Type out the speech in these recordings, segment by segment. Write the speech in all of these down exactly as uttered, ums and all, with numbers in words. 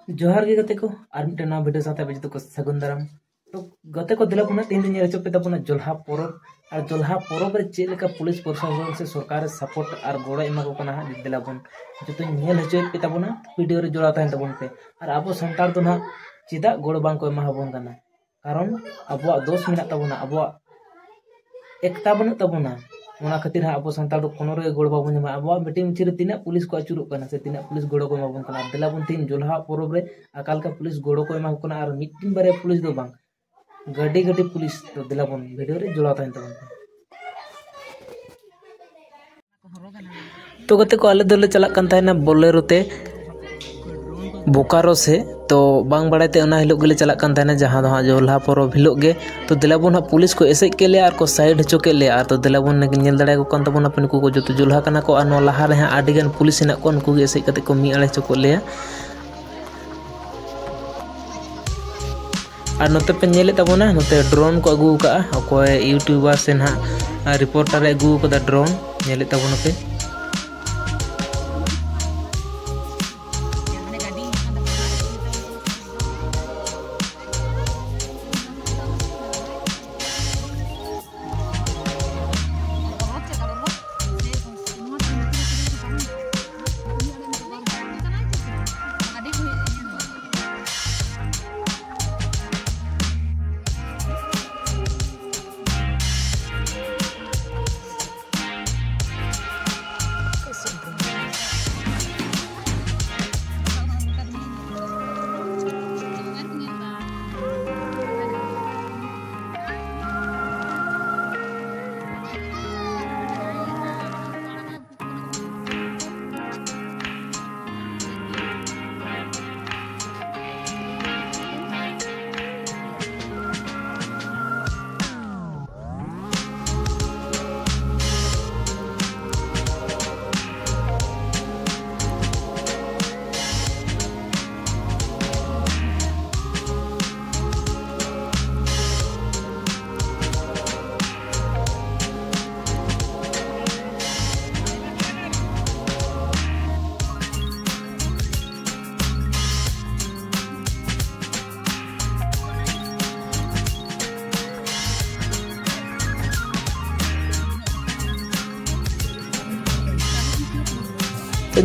ᱡᱚᱦᱟᱨ ᱜᱮ ᱜᱟᱛᱮ ᱠᱚ, ᱟᱨ ᱢᱤᱫᱴᱮᱱ ᱱᱟᱣᱟ ᱵᱷᱤᱰᱤᱭᱳ ᱥᱟᱶᱛᱮ ᱟᱯᱮ ᱡᱚᱛᱚ ᱠᱚ ᱥᱟᱹᱜᱩᱱ ᱫᱟᱨᱟᱢ᱾ ᱛᱚ ᱜᱟᱛᱮ ᱠᱚ, ᱫᱮᱞᱟ ᱵᱚᱱ ᱛᱮᱦᱮᱧ ᱫᱚ ᱧᱮᱞ ᱦᱚᱪᱚ ᱯᱮ ᱛᱟᱵᱚᱱᱟ ᱡᱚᱞᱦᱟ ᱯᱚᱨᱚᱵᱽ, ᱟᱨ ᱡᱚᱞᱦᱟ ᱯᱚᱨᱚᱵᱽ ᱨᱮ ᱪᱮᱫ ᱞᱮᱠᱟ ᱯᱩᱞᱤᱥ ᱯᱨᱚᱥᱟᱥᱚᱱ ᱥᱮ ᱥᱚᱨᱠᱟᱨ ᱨᱮ ᱥᱟᱯᱳᱨᱴ ᱟᱨ ᱜᱚᱲᱚ ᱮᱢᱟ ᱠᱚ ᱠᱟᱱᱟ ᱦᱟᱸᱜ᱾ ᱫᱮᱞᱟ ᱵᱚᱱ ᱡᱚᱛᱚᱧ ᱧᱮᱞ ᱦᱚᱪᱚᱭᱮᱫ ᱯᱮ ᱛᱟᱵᱚᱱᱟ, ᱵᱷᱤᱰᱤᱭᱳ ᱨᱮ ᱡᱚᱲᱟᱣ ᱛᱟᱦᱮᱱ ᱛᱟᱵᱚᱱ ᱯᱮ᱾ ᱟᱨ ᱟᱵᱚ ᱥᱟᱱᱛᱟᱲ ᱫᱚ ᱱᱟᱦᱟᱜ ᱪᱮᱫᱟᱜ ᱜᱚᱲᱚ ᱵᱟᱝ ᱠᱚ ᱮᱢᱟ ᱟᱵᱚᱱ ᱠᱟᱱᱟ? ᱠᱟᱨᱚᱱ ᱟᱵᱚᱣᱟᱜ ᱫᱳᱥ ᱢᱮᱱᱟᱜ ᱛᱟᱵᱚᱱᱟ, ᱟᱵᱚᱣᱟᱜ ᱮᱠᱛᱟ ᱵᱟᱹᱱᱩᱜ ᱛᱟᱵᱚᱱᱟ᱾ ᱚᱱᱟ ᱠᱷᱟᱹᱛᱤᱨ ᱦᱟᱸᱜ ᱟᱵᱚ ᱥᱟᱱᱛᱟᱲ ᱫᱚ ᱠᱳᱱᱳ ᱨᱮ ᱜᱚᱲᱚ ᱵᱟᱵᱚᱱ ᱧᱟᱢᱟ᱾ ᱟᱵᱚᱣᱟᱜ ᱢᱤᱴᱤᱝ ᱢᱤᱪᱷᱤᱞ ᱨᱮ ᱛᱤᱱᱟᱹᱜ ᱯᱩᱞᱤᱥ ᱠᱚ ᱟᱹᱪᱩᱨᱚᱜ ᱠᱟᱱᱟ ᱥᱮ ᱛᱤᱱᱟᱹᱜ ᱯᱩᱞᱤᱥ ᱜᱚᱲᱚ ᱠᱚ ᱮᱢᱟ ᱵᱚᱱ ᱠᱟᱱᱟ? ᱫᱮᱞᱟ ᱵᱚᱱ ᱛᱮᱦᱮᱧ ᱡᱚᱞᱦᱟ ᱯᱚᱨᱚᱵᱽ ᱨᱮ ᱟᱠᱟ ᱞᱮᱠᱟ ᱯᱩᱞᱤᱥ ᱜᱚᱲᱚ ᱠᱚ ᱮᱢᱟ ᱠᱚ ᱠᱟᱱᱟ, ᱟᱨ ᱢᱤᱫᱴᱤᱱ ᱵᱟᱨᱭᱟ ᱯᱩᱞᱤᱥ ᱫᱚ ᱵᱟᱝ, ᱜᱟᱹᱰᱤ ᱜᱟᱹᱰᱤ ᱯᱩᱞᱤᱥ᱾ ᱛᱚ ᱫᱮᱞᱟ ᱵᱚᱱ ᱵᱷᱤᱰᱤᱭᱳ ᱨᱮ ᱡᱚᱲᱟᱣ ᱛᱟᱦᱮᱱ ᱛᱟᱵᱚᱱ ᱯᱮ᱾ ᱛᱚ ᱜᱟᱛᱮ ᱠᱚ, ᱟᱞᱮ ᱫᱚᱞᱮ ᱪᱟᱞᱟᱜ ᱠᱟᱱ ᱛᱟᱦᱮᱱᱟ ᱵᱳᱞᱮᱨᱳ ᱛᱮ ᱵᱳᱠᱟᱨᱳ ᱥᱮ᱾ ᱛᱚ ᱵᱟᱝ ᱵᱟᱲᱟᱭ ᱛᱮ ᱚᱱᱟ ᱦᱤᱞᱳᱜ ᱜᱮᱞᱮ ᱪᱟᱞᱟᱜ ᱠᱟᱱ ᱛᱟᱦᱮᱱᱟ, ᱡᱟᱦᱟᱸ ᱫᱚ ᱦᱟᱸᱜ ᱡᱚᱞᱦᱟ ᱯᱚᱨᱚᱵᱽ ᱦᱤᱞᱳᱜ ᱜᱮ᱾ ᱛᱚ ᱫᱮᱞᱟ ᱵᱚᱱ ᱦᱟᱸᱜ, ᱯᱩᱞᱤᱥ ᱠᱚ ᱮᱥᱮᱫ ᱠᱮᱫ ᱞᱮᱭᱟ ᱟᱨ ᱠᱚ ᱥᱟᱭᱤᱰ ᱦᱚᱪᱚ ᱠᱮᱫ ᱞᱮᱭᱟ᱾ ᱟᱨ ᱛᱚ ᱫᱮᱞᱟ ᱵᱚᱱ ᱧᱮᱞ ᱫᱟᱲᱮᱭᱟᱠᱚ ᱠᱟᱱ ᱛᱟᱵᱚᱱᱟ ᱯᱮ, ᱱᱩᱠᱩ ᱠᱚ ᱡᱚᱛᱚ ᱡᱚᱞᱦᱟ ᱠᱟᱱᱟ ᱠᱚ, ᱟᱨ ᱱᱚᱣᱟ ᱞᱟᱦᱟ ᱨᱮ ᱦᱟᱸᱜ ᱟᱹᱰᱤ ᱜᱟᱱ ᱯᱩᱞᱤᱥ ᱦᱮᱱᱟᱜ ᱠᱚᱣᱟ, ᱱᱩᱠᱩ ᱜᱮ ᱮᱥᱮᱫ ᱠᱟᱛᱮ ᱠᱚ ᱢᱤᱫ ᱟᱲᱮ ᱦᱚᱪᱚ ᱠᱚᱜ ᱞᱮᱭᱟ᱾ ᱟᱨ ᱱᱚᱛᱮ ᱯᱮ ᱧᱮᱞᱮᱫ ᱛᱟᱵᱚᱱᱟ, ᱱᱚᱛᱮ ᱰᱨᱳᱱ ᱠᱚ ᱟᱹᱜᱩ ᱟᱠᱟᱫᱼᱟ, ᱚᱠᱚᱭ ᱤᱭᱩᱴᱩᱵᱟᱨ ᱥᱮ ᱱᱟᱦᱟᱜ ᱨᱤᱯᱳᱨᱴᱟᱨ ᱮ ᱟᱹᱜᱩ ᱟᱠᱟᱫᱟ ᱰᱨᱳᱱ, ᱧᱮᱞᱮᱫ ᱛᱟᱵᱚᱱᱟᱯᱮ᱾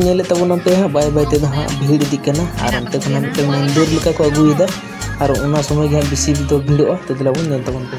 ᱧᱮᱞᱮᱫ ᱛᱟᱵᱚᱱᱟ ᱯᱮ ᱦᱟᱸᱜ, ᱵᱟᱭ ᱵᱟᱭ ᱛᱮᱫᱚ ᱦᱟᱸᱜ ᱵᱷᱤᱲ ᱤᱫᱤᱜ ᱠᱟᱱᱟ᱾ ᱟᱨ ᱚᱱᱛᱮ ᱠᱷᱚᱱᱟᱜ ᱢᱤᱫᱴᱮᱱ ᱢᱚᱱᱫᱤᱨ ᱞᱮᱠᱟ ᱠᱚ ᱟᱹᱜᱩᱭᱮᱫᱟ, ᱟᱨ ᱚᱱᱟ ᱥᱚᱢᱚᱭ ᱜᱮ ᱦᱟᱸᱜ ᱵᱮᱥᱤ ᱫᱚ ᱵᱷᱤᱲᱚᱜᱼᱟ᱾ ᱛᱚ ᱫᱮᱞᱟ ᱵᱚᱱ ᱧᱮᱞ ᱛᱟᱵᱚᱱ ᱯᱮ᱾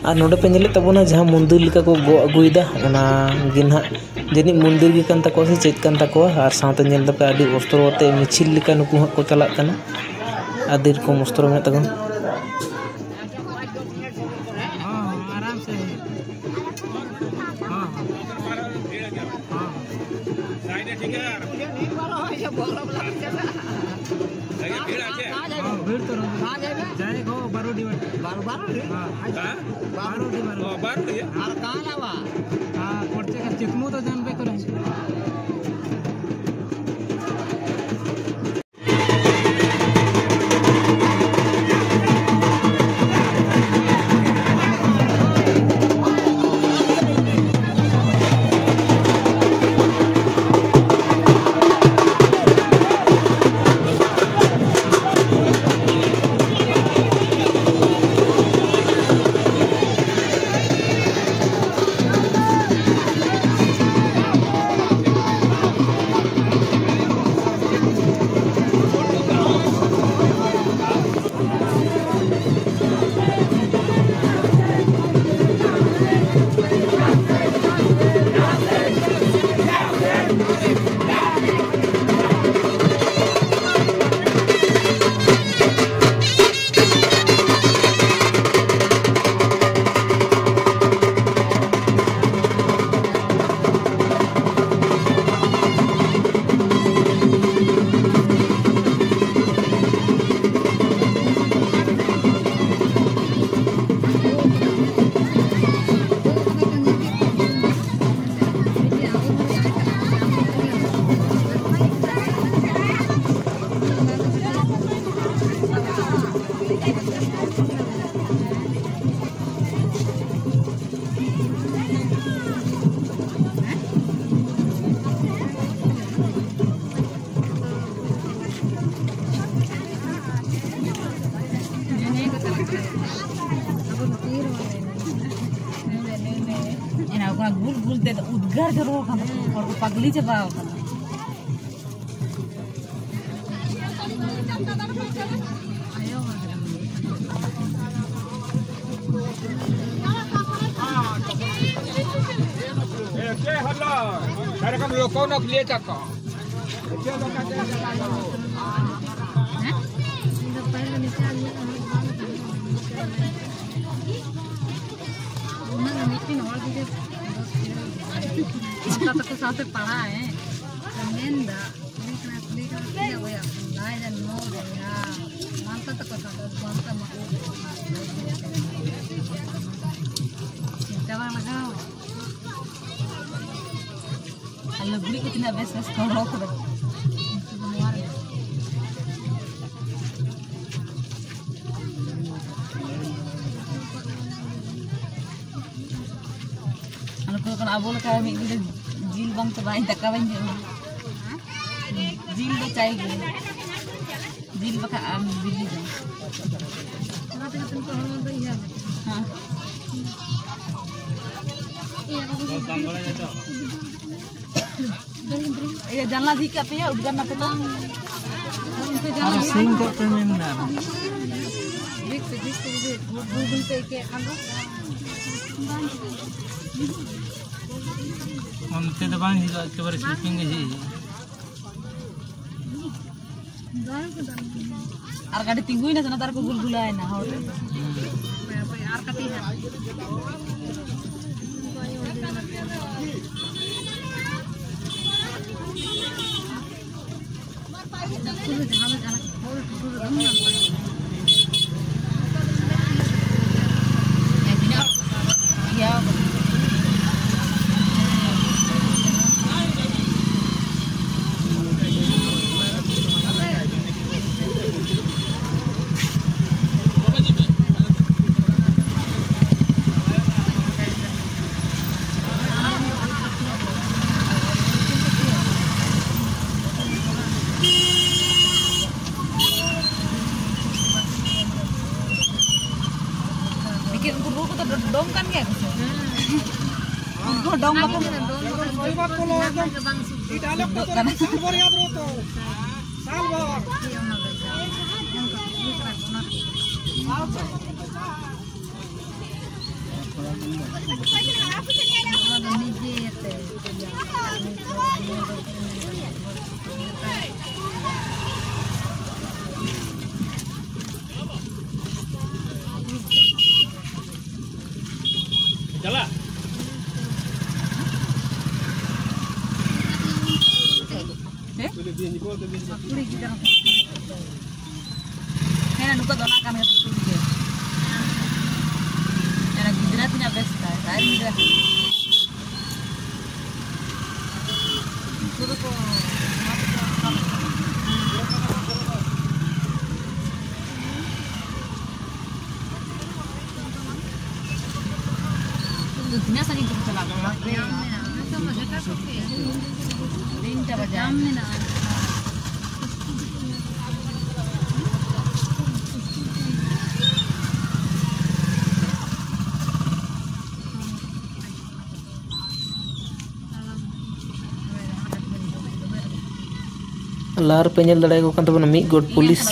ᱟᱨ ᱱᱚᱰᱮ ᱯᱮ ᱧᱮᱞᱮᱫ ᱛᱟᱵᱚᱱᱟ ᱡᱟᱦᱟᱸ ᱢᱚᱱᱫᱤᱨ ᱞᱮᱠᱟ ᱠᱚ ᱜᱚᱜ ᱟᱹᱜᱩᱭᱮᱫᱟ, ᱚᱱᱟ ᱜᱮ ᱱᱟᱦᱟᱜ ᱡᱟᱹᱱᱤᱡ ᱢᱚᱱᱫᱤᱨ ᱜᱮ ᱠᱟᱱ ᱛᱟᱠᱚᱣᱟ ᱥᱮ ᱪᱮᱫ ᱠᱟᱱ ᱛᱟᱠᱚᱣᱟ᱾ ᱟᱨ ᱥᱟᱶᱛᱮ ᱧᱮᱞ ᱫᱟᱯᱮ ᱟᱹᱰᱤ ᱚᱥᱛᱨᱚ ᱟᱛᱮ ᱢᱤᱪᱷᱤᱞ ᱞᱮᱠᱟ ᱱᱩᱠᱩ ᱦᱟᱸᱜ ᱠᱚ ᱪᱟᱞᱟᱜ ᱠᱟᱱᱟ᱾ ᱟᱹᱰᱤ ᱨᱚᱠᱚᱢ ᱚᱥᱛᱨᱚ ᱢᱮᱱᱟᱜ ᱛᱟᱠᱚᱣᱟ᱾ ᱦᱚᱸ, ᱦᱚᱸ, ᱟᱨᱟᱢ ᱥᱮ᱾ ᱦᱚᱸ, ᱦᱚᱸ᱾ ᱦᱚᱸ, ᱦᱚᱸ᱾ ᱦᱚᱸ, ᱵᱷᱤᱲ ᱛᱚ ᱨᱚᱦᱚᱭ᱾ ᱡᱟᱭᱜᱟ ᱦᱚᱸ, ᱵᱟᱨᱚ ᱰᱤ ᱵᱟᱨ᱾ ᱵᱟᱨᱚ, ᱵᱟᱨᱚ ᱰᱤ? ᱦᱚᱸ᱾ ᱦᱮᱸ? ᱵᱟᱨᱚ ᱰᱤ, ᱵᱟᱨᱚ ᱰᱤ᱾ ᱚ, ᱵᱟᱨᱚ ᱰᱤ? ᱟᱨ ᱠᱟᱦᱟᱸ ᱞᱟᱣᱟ? ᱦᱚᱸ, ᱠᱚᱲᱪᱮ ᱠᱟ ᱪᱤᱛᱢᱩ ᱛᱚ ᱡᱟᱱ ᱯᱮ ᱠᱚᱨᱮ᱾ ᱮᱱᱟ ᱚᱱᱟ ᱜᱩᱞ ᱜᱩᱞ ᱛᱮ ᱩᱫᱽᱜᱟᱹᱨ ᱡᱚᱨᱚ ᱟᱠᱟᱱᱟ, ᱦᱚᱲ ᱠᱚ ᱯᱟᱜᱽᱞᱤ ᱪᱟᱵᱟ ᱟᱠᱟᱱᱟ᱾ ᱮ, ᱪᱮᱫ ᱦᱚᱞᱚ? ᱥᱮᱨᱚᱠᱚᱢ ᱞᱳᱠᱚ ᱱᱚᱠ ᱞᱤᱭᱮ ᱪᱟᱠᱚ᱾ ᱩᱱᱟᱹᱜ ᱢᱤᱫᱴᱮᱱ ᱦᱚᱲ ᱡᱩᱫᱤ ᱫᱚᱥ ᱠᱤᱞᱳ ᱚᱱᱠᱟ ᱛᱟᱠᱚ ᱥᱟᱶᱛᱮ ᱯᱟᱲᱟᱜ ᱟᱭ, ᱢᱮᱱᱫᱟ, ᱠᱩᱞᱤ ᱠᱟᱱᱟ, ᱠᱩᱞᱤ ᱠᱟᱱᱟ, ᱛᱤᱱᱟᱹᱜ ᱵᱚᱭᱦᱟ? ᱞᱟᱭ ᱫᱟ ᱱᱚ ᱵᱚᱭᱦᱟ᱾ ᱢᱟᱱᱛᱟ ᱛᱟᱠᱚ ᱥᱟᱶᱛᱮ ᱢᱟᱱᱛᱟ ᱢᱟ ᱪᱤᱱᱛᱟ ᱵᱟᱝ ᱞᱟᱜᱟᱣ᱾ ᱟᱨ ᱞᱩᱜᱽᱲᱤ ᱠᱚ ᱛᱤᱱᱟᱹᱜ ᱵᱮᱥ ᱵᱮᱥ ᱠᱚ ᱦᱚᱨᱚᱜ ᱠᱟᱫᱟ᱾ ᱟᱨ ᱠᱚ ᱠᱟᱱᱟ, ᱟᱵᱚ ᱞᱮᱠᱟ ᱢᱤᱫ ᱫᱤᱱ ᱡᱤᱞ ᱵᱟᱝ ᱛᱮ ᱵᱟᱭ ᱫᱟᱠᱟ ᱵᱟᱹᱧ ᱡᱚᱢᱟ᱾ ᱡᱤᱞ ᱫᱚ ᱪᱟᱭ ᱜᱮ, ᱡᱤᱞ ᱵᱟᱠᱷᱟᱡ ᱟᱢ ᱵᱤᱞᱤ ᱫᱚ᱾ ᱚᱱᱟ ᱛᱮᱜᱮ ᱛᱚ ᱱᱤᱛᱚᱜ ᱦᱚᱲᱢᱚ ᱫᱚ ᱤᱭᱟᱹ ᱦᱮᱸ᱾ ᱤᱭᱟᱹ ᱡᱟᱱᱞᱟ ᱡᱷᱤᱡ ᱠᱟᱜ ᱯᱮᱭᱟ, ᱩᱫᱽᱜᱟᱹᱨ ᱱᱟᱯᱮ ᱛᱚ᱾ ᱟᱨ ᱥᱤᱧ ᱠᱚᱜ ᱯᱮ ᱢᱮᱱᱫᱟ᱾ ᱵᱷᱤᱛ ᱛᱮ, ᱵᱷᱤᱛ ᱛᱮ ᱡᱩᱫᱤ ᱜᱩᱲ ᱜᱩᱲ ᱵᱤᱱ ᱯᱮ ᱟᱹᱭᱠᱟᱹᱣᱮᱫ ᱠᱷᱟᱱ ᱫᱚ᱾ ᱚᱱᱛᱮ ᱫᱚ ᱵᱟᱝ ᱦᱤᱡᱩᱜᱼᱟ, ᱮᱠᱮᱵᱟᱨᱮ ᱥᱤᱞᱯᱤᱧ ᱜᱮ ᱦᱤᱡᱩᱜᱼᱟ᱾ ᱟᱨ ᱜᱟᱹᱰᱤ ᱛᱤᱸᱜᱩᱭᱮᱱᱟ ᱥᱮ ᱚᱱᱟᱛᱮ ᱟᱨ ᱠᱚ ᱜᱩᱞᱜᱩᱞᱟᱭᱮᱱᱟ ᱦᱚᱲ ᱨᱮ᱾ ᱦᱟᱯᱮ, ᱦᱟᱯᱮ, ᱟᱨ ᱠᱟᱹᱴᱤᱡ ᱦᱟᱸᱜ᱾ ᱯᱩᱨᱟᱹ ᱡᱟᱦᱟᱸ ᱫᱚ ᱡᱟᱦᱟᱸ ᱠᱚ ᱴᱩᱰᱩ ᱨᱮ ᱵᱟᱹᱧ ᱧᱟᱢ ᱠᱟᱫᱟ᱾ ᱦᱮᱸ, ᱛᱤᱱᱟᱹᱜ? ᱤᱭᱟᱹ᱾ ᱰᱚᱢ ᱠᱟᱱ ᱜᱮᱭᱟ ᱠᱚ ᱥᱮ? ᱩᱱᱠᱩ ᱦᱚᱸ ᱰᱚᱢ ᱵᱟᱠᱚ ᱰᱚᱢ ᱵᱟᱠᱚ ᱰᱚᱢ ᱠᱟᱱᱟ᱾ ᱥᱟᱞ ᱵᱷᱚᱨ ᱭᱟᱫ ᱨᱚᱦᱚ ᱛᱚ᱾ ᱥᱟᱞ ᱵᱷᱚᱨ᱾ ᱪᱟᱞᱟᱜ᱾ ᱦᱮᱸ? ᱠᱩᱲᱤ ᱜᱤᱫᱽᱨᱟᱹ ᱦᱚᱸ᱾ ᱦᱮᱸ, ᱱᱩᱠᱩ ᱫᱚ ᱚᱱᱟ ᱠᱟᱱ ᱜᱮᱭᱟ, ᱠᱩᱲᱤ ᱜᱮ᱾ ᱦᱮᱸ, ᱜᱤᱫᱽᱨᱟᱹ ᱛᱤᱱᱟᱹᱜ ᱵᱮᱥ ᱛᱟᱭ, ᱟᱨ ᱜᱤᱫᱽᱨᱟᱹ᱾ ᱩᱱᱠᱩ ᱫᱚᱠᱚ, ᱛᱤᱱᱟᱹᱜ ᱥᱟᱺᱜᱤᱧ ᱛᱮᱠᱚ ᱪᱟᱞᱟᱜ ᱠᱟᱱᱟ? ᱛᱤᱱᱴᱟ ᱵᱟᱡᱟᱣ ᱮᱱᱟ᱾ ᱞᱟᱦᱟ ᱨᱮᱯᱮ ᱧᱮᱞ ᱫᱟᱲᱮᱭᱟᱠᱚ ᱠᱟᱱ ᱛᱟᱵᱚᱱᱟ ᱢᱤᱫ ᱜᱚᱴ ᱯᱩᱞᱤᱥ᱾